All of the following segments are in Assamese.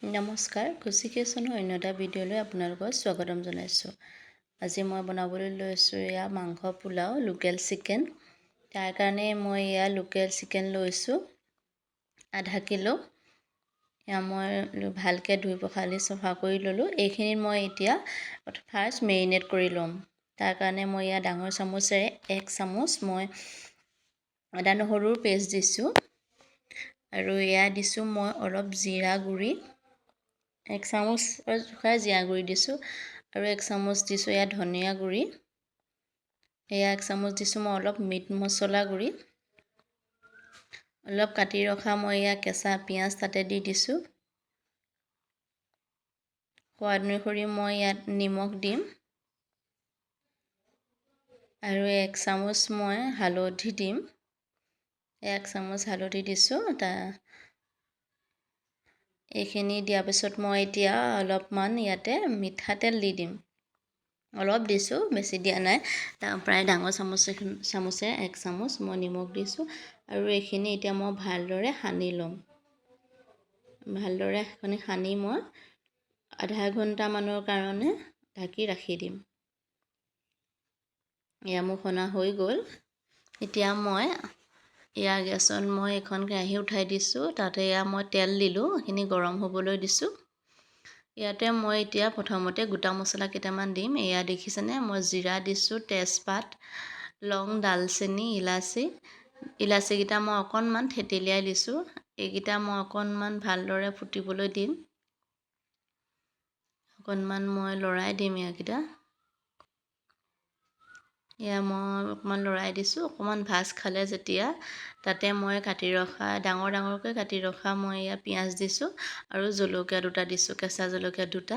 নমস্কাৰ, খুচি কিচেনৰ অন্য এটা ভিডিঅ'লৈ আপোনালোকক স্বাগতম জনাইছোঁ। আজি মই বনাবলৈ লৈছোঁ এয়া মাংস পোলাও, লোকেল চিকেন। তাৰ কাৰণে মই এয়া লোকেল চিকেন লৈছোঁ আধা কিলো। এয়া মই ভালকৈ ধুই পখালি চফা কৰি ল'লোঁ। এইখিনি মই এতিয়া ফাৰ্ষ্ট মেৰিনেট কৰি ল'ম। তাৰ কাৰণে মই এয়া ডাঙৰ চামুচেৰে এক চামুচ মই আদা নহৰুৰ পেষ্ট দিছোঁ আৰু এয়া দিছোঁ মই অলপ জিৰা গুড়ি, এক চামুচৰ জোখাৰ জিৰা গুড়ি দিছোঁ আৰু এক চামুচ দিছোঁ এয়া ধনিয়া গুড়ি, এয়া এক চামুচ দিছোঁ মই অলপ মিট মছলা গুড়ি, অলপ কাটি ৰখা মই এয়া কেঁচা পিঁয়াজ তাতে দি দিছোঁ। সোৱাদ অনুসৰি মই ইয়াত নিমখ দিম আৰু এক চামুচ মই হালধি দিম, এক চামুচ হালধি দিছোঁ। এইখিনি দিয়াৰ পিছত মই এতিয়া অলপমান ইয়াতে মিঠাতেল দি দিম, অলপ দিছোঁ, বেছি দিয়া নাই, প্ৰায় ডাঙৰ চামুচেৰে এক চামুচ মই নিমখ দিছোঁ। আৰু এইখিনি এতিয়া মই ভালদৰে সানি ল'ম। ভালদৰে সেইখিনি সানি মই আধা ঘণ্টামানৰ কাৰণে ঢাকি ৰাখি দিম। এয়া মোৰ সনা হৈ গ'ল। এতিয়া মই এয়া গেছত মই এখন কেৰাহী উঠাই দিছোঁ, তাতে এয়া মই তেল দিলোঁ, এইখিনি গৰম হ'বলৈ দিছোঁ। ইয়াতে মই এতিয়া প্ৰথমতে গোটা মছলা কেইটামান দিম। এয়া দেখিছেনে, মই জিৰা দিছোঁ, তেজপাত, লং, ডালচেনি, ইলাচি। ইলাচিকেইটা মই অকণমান থেতেলিয়াই দিছোঁ। এইকেইটা মই অকণমান ভালদৰে ফুটিবলৈ দিম, অকণমান মই লৰাই দিম ইয়াকেইটা। এয়া মই অকণমান লৰাই দিছোঁ। অকণমান ভাজ খালে যেতিয়া তাতে মই কাটি ৰখা, ডাঙৰ ডাঙৰকৈ কাটি ৰখা মই এয়া পিঁয়াজ দিছোঁ আৰু জলকীয়া দুটা দিছোঁ, কেঁচা জলকীয়া দুটা।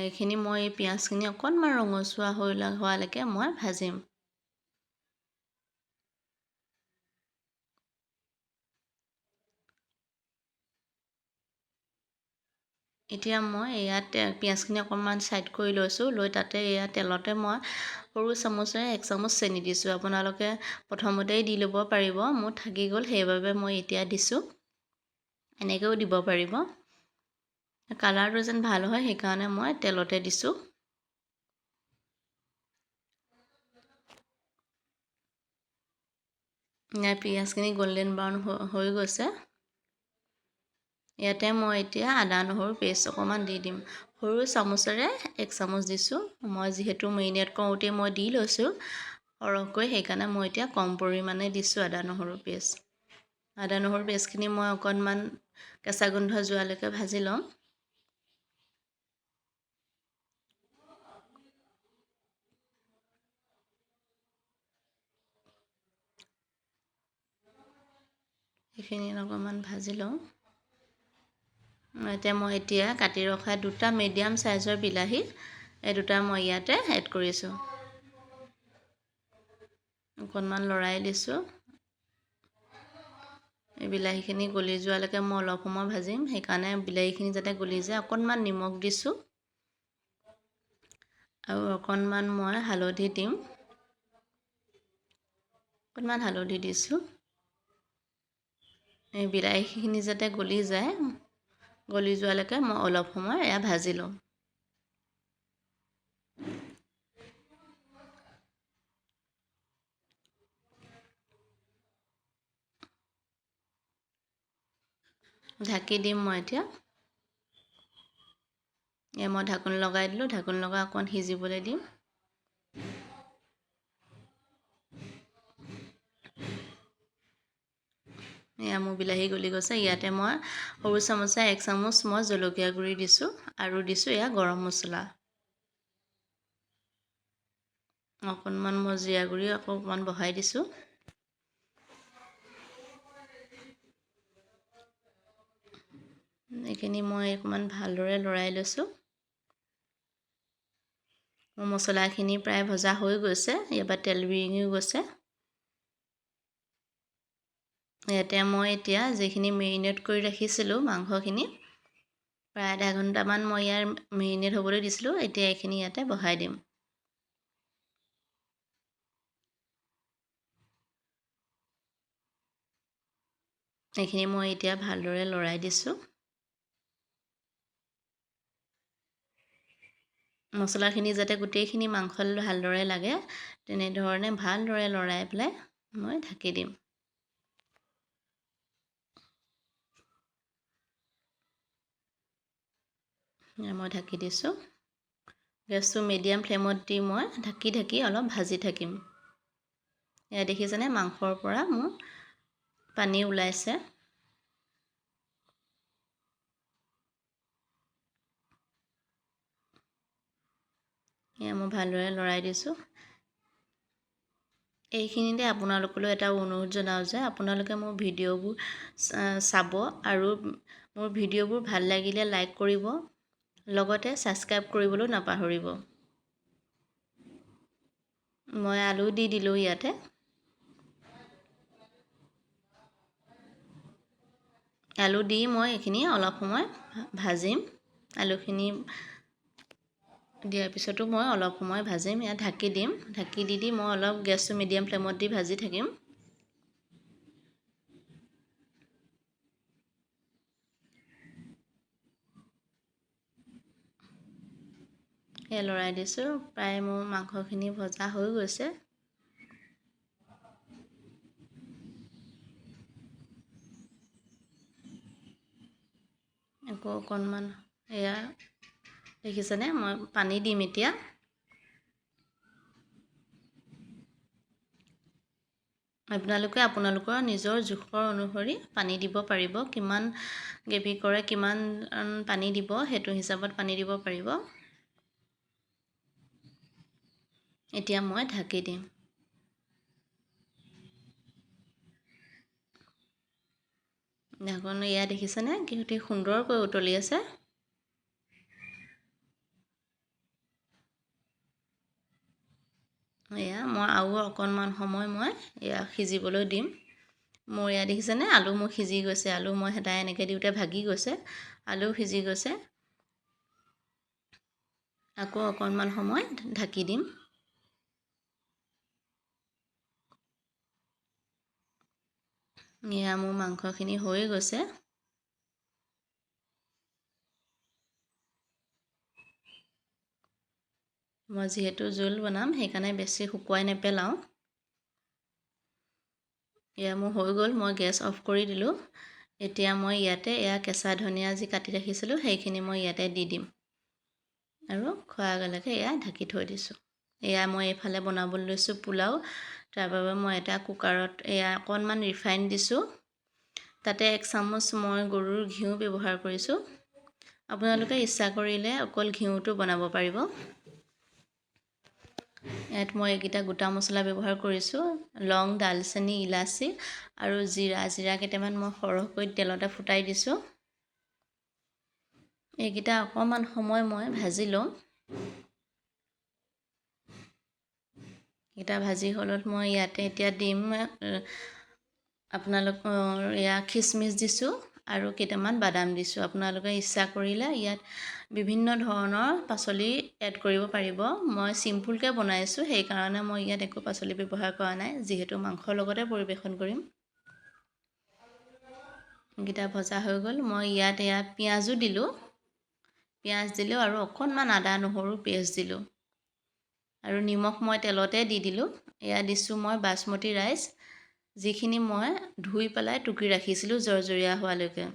এইখিনি মই এই পিঁয়াজখিনি অকণমান ৰঙচুৱা হোৱালৈকে মই ভাজিম। এতিয়া মই ইয়াত পিঁয়াজখিনি অকণমান ছাইড কৰি লৈছোঁ, লৈ তাতে এয়া তেলতে মই সৰু চামুচেৰে এক চামুচ চেনি দিছোঁ। আপোনালোকে প্ৰথমতেই দি ল'ব পাৰিব, মোৰ থাকি গ'ল সেইবাবে মই এতিয়া দিছোঁ, এনেকৈও দিব পাৰিব। কালাৰটো যেন ভাল হয় সেইকাৰণে মই তেলতে দিছোঁ। ইয়াৰ পিঁয়াজখিনি গল্ডেন ব্ৰাউন হৈ গৈছে। ইয়াতে মই এতিয়া আদা নহৰু পেষ্ট অকণমান দি দিম। সৰু চামুচেৰে এক চামুচ দিছোঁ। মই যিহেতু মেৰিনেট কৰোঁতেই মই দি লৈছোঁ সৰহকৈ, সেইকাৰণে মই এতিয়া কম পৰিমাণে দিছোঁ আদা নহৰু পেষ্ট। আদা নহৰু পেষ্টখিনি মই অকণমান কেঁচা গোন্ধ যোৱালৈকে ভাজি ল'ম। এইখিনি অকণমান ভাজি লওঁ। এতিয়া মই কাটি ৰখা দুটা মিডিয়াম চাইজৰ বিলাহী, এই দুটা মই ইয়াতে এড কৰিছোঁ। অকণমান লৰাই দিছোঁ। এই বিলাহীখিনি গলি যোৱালৈকে মই অলপ সময় ভাজিম, সেইকাৰণে বিলাহীখিনি যাতে গলি যায় অকণমান নিমখ দিছোঁ আৰু অকণমান মই হালধি দিম, অকণমান হালধি দিছোঁ। এই বিলাহীখিনি যাতে গলি যায়, গলি যোৱালৈকে মই অলপ সময় এয়া ভাজি ল'ম। ঢাকি দিম মই এতিয়া। এয়া মই ঢাকোন লগাই দিলোঁ, ঢাকোন লগাই অকণ সিজিবলৈ দিম। এয়া মোৰ বিলাহী গলি গৈছে। ইয়াতে মই সৰু চামুচে এক চামুচ মই জলকীয়া গুড়ি দিছোঁ আৰু দিছোঁ এয়া গৰম মছলা। অকণমান মই জিৰা গুড়ি আকৌ অকণমান বঢ়াই দিছোঁ। এইখিনি মই অকণমান ভালদৰে লৰাই লৈছোঁ। মোৰ মছলাখিনি প্ৰায় ভজা হৈ গৈছে, ইয়াৰ পৰা তেল বিৰিঙিও গৈছে। ইয়াতে মই এতিয়া যিখিনি মেৰিনেট কৰি ৰাখিছিলোঁ মাংসখিনি, প্ৰায় আধা ঘণ্টামান মই ইয়াৰ মেৰিনেট হ'বলৈ দিছিলোঁ, এতিয়া এইখিনি ইয়াতে বহাই দিম। এইখিনি মই এতিয়া ভালদৰে লৰাই দিছোঁ। মছলাখিনি যাতে গোটেইখিনি মাংসত ভালদৰে লাগে তেনেধৰণে ভালদৰে লৰাই পেলাই মই ঢাকি দিম। মই ঢাকি দিছোঁ। গেছটো মিডিয়াম ফ্লেমত দি মই ঢাকি ঢাকি অলপ ভাজি থাকিম। এয়া দেখিছেনে, মাংসৰ পৰা মোৰ পানী ওলাইছে। এয়া মই ভালদৰে লৰাই দিছোঁ। এইখিনিতে আপোনালোকলৈ এটা অনুৰোধ জনাওঁ যে আপোনালোকে মোৰ ভিডিঅ'বোৰ চাব আৰু মোৰ ভিডিঅ'বোৰ ভাল লাগিলে লাইক কৰিব, লগতে ছাবস্ক্ৰাইব কৰিবলৈও নাপাহৰিব। মই আলু দি দিলোঁ ইয়াতে। আলু দি মই এইখিনি অলপ সময় ভাজিম। আলুখিনি দিয়াৰ পিছতো মই অলপ সময় ভাজিম। ইয়াত ঢাকি দিম। ঢাকি দি দি মই অলপ গেছটো মিডিয়াম ফ্লেমত দি ভাজি থাকিম। এয়া লৰাই দিছোঁ। প্ৰায় মোৰ মাংসখিনি ভজা হৈ গৈছে। আকৌ অকণমান এয়া দেখিছেনে, মই পানী দিম এতিয়া। আপোনালোকে আপোনালোকৰ নিজৰ জোখৰ অনুসৰি পানী দিব পাৰিব। কিমান গ্ৰেভি কৰে, কিমান পানী দিব সেইটো হিচাপত পানী দিব পাৰিব। এতিয়া মই ঢাকি দিম। ঢাকন এয়া দেখিছেনে, কি অতি সুন্দৰকৈ উতলি আছে। এয়া মই আৰু অকণমান সময় মই এয়া সিজিবলৈ দিম। মোৰ এয়া দেখিছেনে, আলু মোৰ সিজি গৈছে। আলু মই হেতাই এনেকৈ দিওঁতে ভাগি গৈছে, আলু সিজি গৈছে। আকৌ অকণমান সময় ঢাকি দিম। এয়া মোৰ মাংসখিনি হৈ গৈছে। মই যিহেতু জোল বনাম সেইকাৰণে বেছি শুকুৱাই নেপেলাওঁ। এয়া মোৰ হৈ গ'ল। মই গেছ অফ কৰি দিলোঁ। এতিয়া মই ইয়াতে এয়া কেঁচা ধনিয়া যি কাটি ৰাখিছিলোঁ সেইখিনি মই ইয়াতে দি দিম আৰু খোৱাৰ আগলৈকে এয়া ঢাকি থৈ দিছোঁ। এয়া মই এইফালে বনাবলৈ লৈছোঁ পোলাও। তাৰ বাবে মই এটা কুকাৰত এয়া অকণমান ৰিফাইন দিছোঁ। তাতে 1 চামুচ মই গৰুৰ ঘিউ ব্যৱহাৰ কৰিছোঁ। আপোনালোকে ইচ্ছা কৰিলে অকল ঘিউটো বনাব পাৰিব। ইয়াত মই এইকেইটা গোটা মছলা ব্যৱহাৰ কৰিছোঁ, লং, ডালচেনি, ইলাচি আৰু জিৰা। জিৰা কেইটামান মই সৰহকৈ তেলতে ফুটাই দিছোঁ। এইকেইটা অকণমান সময় মই ভাজি ল'ম। এইকেইটা ভাজি হ'লত মই ইয়াতে এতিয়া দিম আপোনালোকৰ এয়া খিচমিচ দিছোঁ আৰু কেইটামান বাদাম দিছোঁ। আপোনালোকে ইচ্ছা কৰিলে ইয়াত বিভিন্ন ধৰণৰ পাচলি এড কৰিব পাৰিব। মই চিম্পুলকৈ বনাইছোঁ, সেইকাৰণে মই ইয়াত একো পাচলি ব্যৱহাৰ কৰা নাই, যিহেতু মাংসৰ লগতে পৰিৱেশন কৰিম। এইকেইটা ভজা হৈ গ'ল। মই ইয়াত এয়া পিঁয়াজো দিলোঁ। পিঁয়াজ দিলোঁ আৰু অকণমান আদা নহৰু পেষ্ট দিলোঁ আৰু নিমখ মই তেলতে দি দিলোঁ। এয়া দিছোঁ মই বাচমতি ৰাইচ, যিখিনি মই ধুই পেলাই টুকি ৰাখিছিলোঁ জৰজৰীয়া হোৱালৈকে।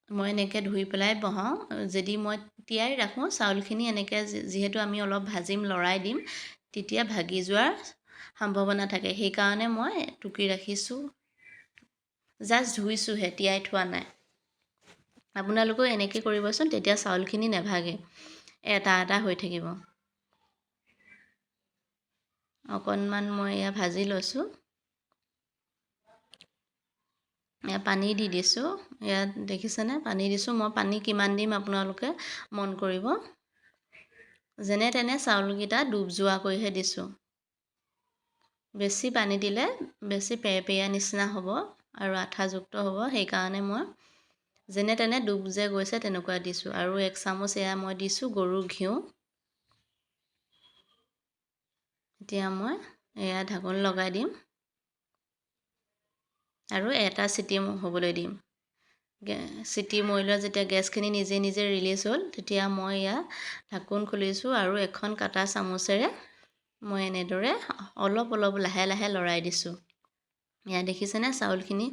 মই এনেকৈ ধুই পেলাই বহাওঁ। যদি মই তিয়াই ৰাখোঁ চাউলখিনি এনেকৈ, যিহেতু আমি অলপ ভাজিম, লৰাই দিম, তেতিয়া ভাগি যোৱাৰ সম্ভাৱনা থাকে। সেইকাৰণে মই টুকি ৰাখিছোঁ, জাষ্ট ধুইছোঁহে, তিয়াই থোৱা নাই। আপোনালোকেও এনেকৈ কৰিবচোন, তেতিয়া চাউলখিনি নাভাগে, এটা এটা হৈ থাকিব। অকণমান মই এয়া ভাজি লৈছোঁ। এয়া পানী দি দিছোঁ। ইয়াত দেখিছেনে পানী দিছোঁ। মই পানী কিমান দিম আপোনালোকে মন কৰিব। যেনে তেনে চাউলকেইটা ডুব যোৱাকৈহে দিছোঁ। বেছি পানী দিলে বেছি পেৰপেৰীয়া নিচিনা হ'ব আৰু আঠাযুক্ত হ'ব, সেইকাৰণে মই যেনে তেনে ডুব যে গৈছে তেনেকুৱা দিছোঁ। আৰু 1 চামুচ এয়া মই দিছোঁ গৰুৰ ঘিউ। এতিয়া মই এয়া ঢাকোন লগাই দিম। আৰু এটা চিটি হ'বলৈ দিম। চিটি মৰি লোৱা যেতিয়া গেছখিনি নিজে নিজে ৰিলিজ হ'ল, তেতিয়া মই ইয়াৰ ঢাকোন খুলিছোঁ আৰু এখন কাটা চামুচেৰে মই এনেদৰে অলপ অলপ লাহে লাহে লৰাই দিছোঁ। এয়া দেখিছেনে, চাউলখিনি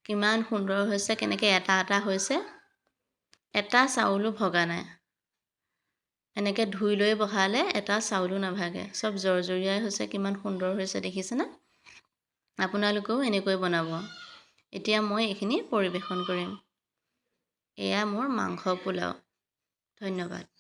কিমান সুন্দৰ হৈছে, কেনেকৈ এটা এটা হৈছে, এটা চাউলো ভগা নাই। এনেকৈ ধুই লৈ বহালে এটা চাউলো নাভাগে, চব জৰজৰীয়াই হৈছে। কিমান সুন্দৰ হৈছে দেখিছেনে? আপোনালোকেও এনেকৈ বনাব। এতিয়া মই এইখিনি পৰিৱেশন কৰিম। এয়া মোৰ মাংস পোলাও। ধন্যবাদ।